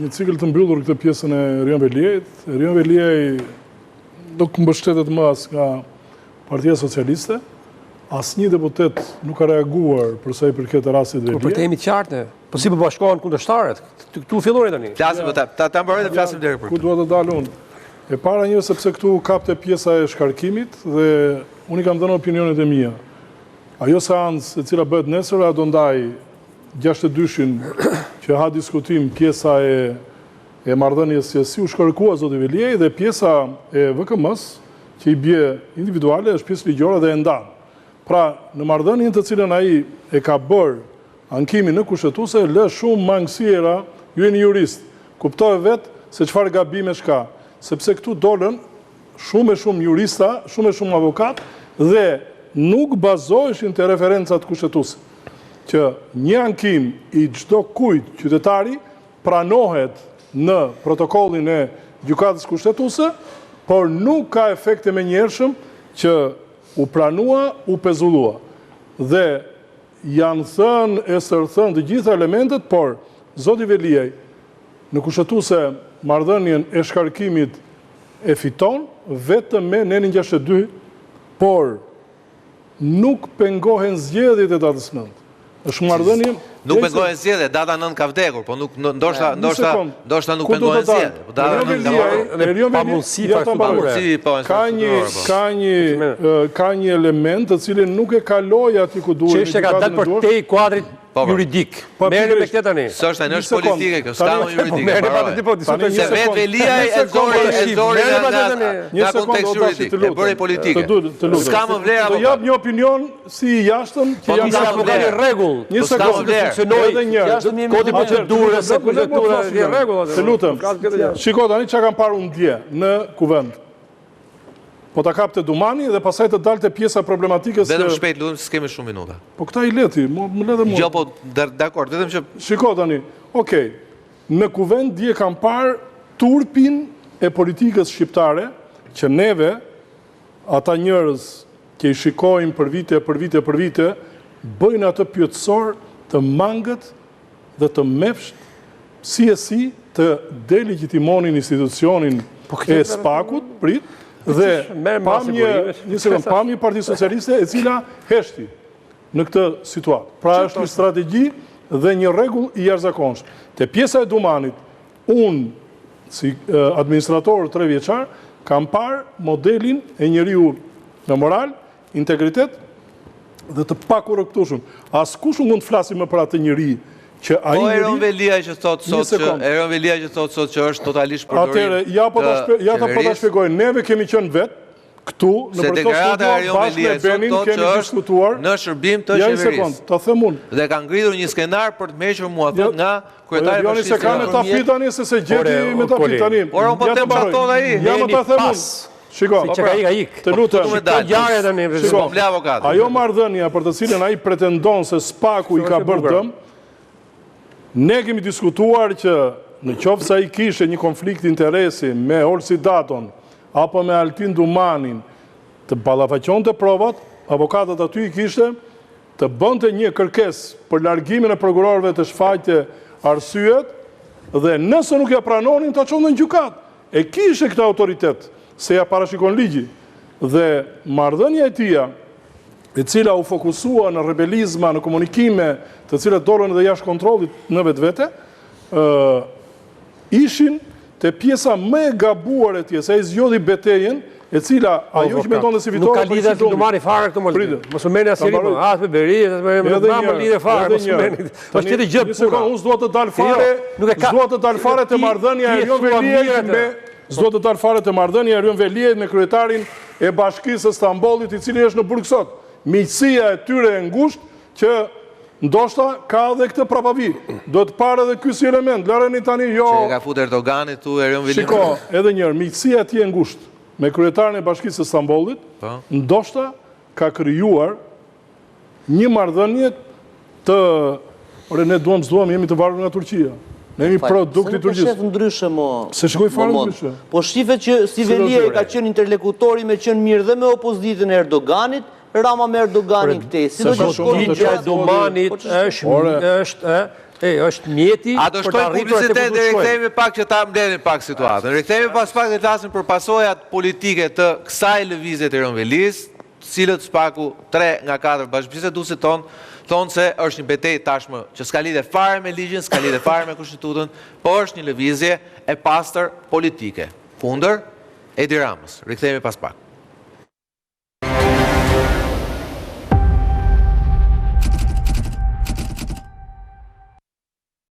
Një cikël të mbyllur këtë pjesën e Erion Veliajt. Erion Veliaj nuk mbështetet më as nga Partia Socialiste. Asnjë deputet nuk ka reaguar për sa i përket rastit Veliaj. Po për të jemi qartë ne. Po si po bashkohen kundërshtarët? Këtu filloni tani. Flasim po ta ta, ta mbaroj dhe flasim deri për. Ku dua të dal unë? E para një sepse këtu kapte pjesa e shkarkimit dhe unë i kam dhënë opinionet e mia. Ajo seancë e cila bëhet nesër a do ndaj 62-shin që ha diskutim pjesa e e marrëdhënies se si u shkarkua zoti Veliaj dhe pjesa e VKM-s që i bie individuale është pjesë ligjore dhe e ndan. Pra, në marrëdhënien të cilën ai e ka bërë ankimin në kushtetuese lë shumë mangësira, ju jeni jurist, kuptoje vetë se çfarë gabimesh ka, sepse këtu dolën shumë e shumë jurista, shumë e shumë avokatë dhe nuk bazoheshin te referencat kushtetuese. Që një ankim i çdo kujt qytetari pranohet në protokollin e Gjykatës Kushtetuese, por nuk ka efekt të menjëhershëm që u pranua, u pezullua. Dhe janë thënë e stërthënë të gjitha elementet, por zoti Veliaj në Kushtetuese marrëdhënien e shkarkimit e fiton vetëm me nenin 62, por nuk pengohen zgjedhjet e datës 9. Është marrëdhënie Nuk pengohen zgjedhjet, data 9 ka vdekur, po nuk ndoshta ndoshta ndoshta nuk pengohen zgjedhjet. Po data 9 ka vdekur. Erion pamundësi pa pamundësi, po ka një po. ka një ka një element të cilin nuk e kaloi aty ku duhet. Çështja ka dalë përtej kuadrit Po, po. juridik. Po, Merreni me këtë tani. S'është tani, është politike kjo, s'ka më juridike. Merreni pa tani po diskutojmë. Se vetë Veliaj e nxori e nxori nga nga konteksti juridik, e bëri politike. S'ka më vlerë apo. Të jap një opinion si i jashtëm që jam nga avokati rregull. Një sekondë, funksionoi edhe një. Kodi procedurës së procedurës në rregull. Të lutem. Shiko tani çka kam parë unë dje në Kuvend. Po ta kapte Dumani dhe pastaj të dalte pjesa problematike se Vetëm shpejt lutem se s'kemi shumë minuta. Po këta i leti, më le dhe mua. Jo, po dakord, vetëm që Shiko tani. Okej. Në Kuvend dje kam parë turpin e politikës shqiptare që neve ata njerëz që i shikojmë për vite e për vite e për vite bëjnë atë pyetësor të mangët dhe të mefsht si e si të delegjitimonin institucionin po e SPAK-ut, prit, dhe pam një, një sekond, pam një parti socialiste e cila heshti në këtë situatë. Pra është një strategji dhe një rregull i jashtëzakonshëm. Te pjesa e Dumanit, unë si administrator trevjeçar, kam parë modelin e njeriut me moral, integritet dhe të pakorruptueshëm. Askush nuk mund të flasi më për atë njeri që ai po njeri... Po Erion Veliaj që thotë sot që Erion Veliaj që thotë sot që është totalisht përdorim. Atëherë, ja po ta ja ta po ta shpjegoj. Neve kemi qenë vet këtu në për këto studio bashkë me Benin kemi diskutuar në shërbim të qeverisë. Ja një sekond, ta them unë. Dhe ka ngritur një skenar për të më hequr mua thotë nga Kryetari i Bashkisë. Se ka me tapi tani se se gjeti me tapi tani. Por unë po them çfarë thotë ai. Ja më ta them unë. Shiko, si që ka ik, ka ik. Të lutem. Shiko, tani. Shiko, ajo marrëdhënia për të cilën ai pretendon se SPAK-u i ka bërë dëm, ne kemi diskutuar që në qoftë se ai kishte një konflikt interesi me Olsi Daton apo me Altin Dumanin, të ballafaqonte provat, avokatët aty i kishte, të bënte një kërkesë për largimin e prokurorëve të shfaqte arsyet dhe nëse nuk ia pranonin ta çonte në gjykatë. E kishte këtë autoritet, se ia parashikon ligji. Dhe marrëdhënia e tija, e cila u fokusua në rebelizma, në komunikime, të cilat dolën edhe jashtë kontrollit në vetvete, ë ishin te pjesa më e gabuar e tij, se ai zgjodhi betejën, e cila po, ajo që mendonte si fitore, nuk ka po lidhje me Dumani fare këtu më. Mos u merrni asnjëri, po, as me Berishën, as me nuk ka më lidhje fare, mos u merrni. Është tjetër gjë puna. Një unë s'dua të dal jo, fare, nuk e ka. S'dua të dal fare te marrëdhënia e Erion Veliajt me s'dua të dal fare te marrëdhënia e Erion Veliajt me kryetarin e Bashkisë së Stambollit, i cili është në burg sot. Miqësia e tyre e ngushtë që ndoshta ka dhe këtë prapavijë. Duhet parë edhe ky si element. Lëreni tani jo Që e ka fut Erdogani thu Erion Veliaj. Shiko, edhe një herë, miqësia e tij e ngushtë me kryetarin e Bashkisë së Stambollit, po. ndoshta ka krijuar një marrëdhënie të Ore, ne duam s'duam, jemi të varur nga Turqia. Ne jemi produkt i Turqisë. Se nuk e ndryshe mo. S'e shikoj fare ndryshe. Po shifet që si Veliaj ka qenë interlokutori me qenë mirë dhe me opozitën e Erdoganit, Rama me Erdoganin këtej. Si do të shkojë gjëja e Dumanit po është është ë. E, është mjeti A do për të shkojmë arritur atë publicitet ku dhe duhet shkojmë. rikthehemi pak që ta mbledhim pak situatën. Rikthehemi pas pak dhe flasim për pasojat politike të kësaj lëvizje të Erion Velisë, të cilët së paku 3 nga 4 bashkëbiseduesit tonë thonë se është një betejë tashmë që s'ka lidhje fare me ligjin, s'ka lidhje fare me kushtetutën, po është një lëvizje e pastër politike kundër Edi Ramës. Rikthehemi pas pak.